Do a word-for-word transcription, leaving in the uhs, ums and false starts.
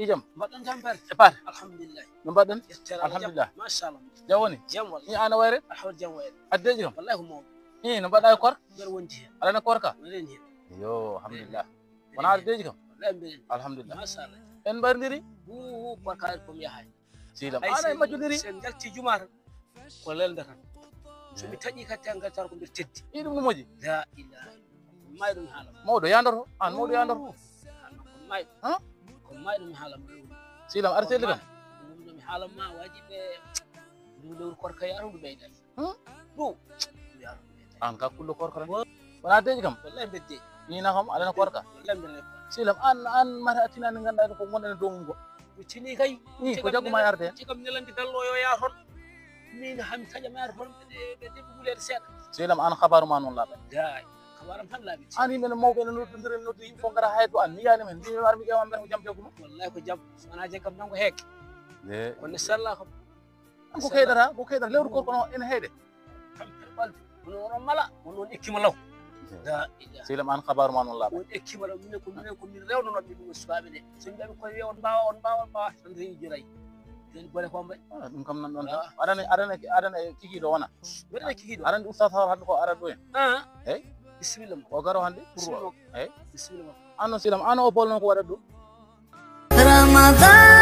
Ijam. Mbaɗɗon tampere? E paate. Alhamdulillah. No mbaɗɗon? Yettere Allah. Alhamdulillah. Machallah. Jam woni? Jam walla. Ni an a wayre? Alhamdulillah, jam wayre. Addeji kam? Wallahi ko mawɗo. Ni no mbaɗɗa e koor? Mbeɗa wonti hen. Aɗa no koorka? Mbeɗa hen. Yo, alhamdulillah. Wona addeji kam? Wallahi mbeɗa hen. Alhamdulillah. Machallah. En mbarndiri? Hu, hu, koorka ko mi yahay. Silam. Ay, ana majjodiri? Sen jalti juma tan. Ko lelnde tan. So mi taƴi kadi tan ngal tan ko mbeɗa teddi. Ɗi ɗum no moƴƴi. La ilaha illallah. Ko may ɗum haalama. Mawɗo yandoto. An mawɗo yandoto. Ko may. Ha? Ko may ɗum haalama. Silam, ar selli kam. Ɗum no mi haalama wajiɓe. Ɗum lewru koorka yaru ɗum ɓeyda. Hmm? Ɗum. Yaru ɗum ɓeyda. An ka kullo koorka tan. Wona addeji kam? Wallahi mbeɗa addeji. Ni na kam, aɗa no koorka? Wallahi mbeɗa addeji. Silam, an, an mata a tinani ganduɗa ko gonɗen e dow mum ko. Mi tini kay. Ni ko jaggu ma yarde. Ci kam nelandi dallo yo yaa toon. Min hami taƴa ma yaa toon ɓe ɓe ɓe wuleede seeɗa. Silam, an habaru ma noon laaɓa. Yaay. Habaram tan laaɓi. An yimɓe no mawɓe no noddondire noddi yimɓe fof ngara hay to an. Mi yani men. Mbi ar mi ƴeewa mbeɗa ko jam jaggu ma. Wallahi ko jam. Wona jeggam tan ko heek. Kono sella kam. Ko keydata, ko keydata lewru koor kono ene heyde. Kam ɓaldu. Kono onon mala, on on ekkima law. Da ila. Silam, an habaru ma noon laaɓa. On ekkima law, minen ko minen ko min rewnonoɓe ɗum e sukaɓe ɗe. So mbiyaɓe koye wiya on mbawa, on mbawa, on mbawa, tan rewi jorayi. Ɓen bone ko mbaɗi. Ah, ɗum kam nan ɗon tan. Ah. Aɗana, aɗana, aɗana e kikiɗo wona. Mbeɗa e kikiɗo. Aɗana ustad Sawar hande ko ara ɗo en. Ah. Hey. Bisimilla ma. O garo hande pour. Bisimilla ma. Hey. Bisimilla ma. An noon Silam, an o bol noon ko waɗat ɗum. Ramadan.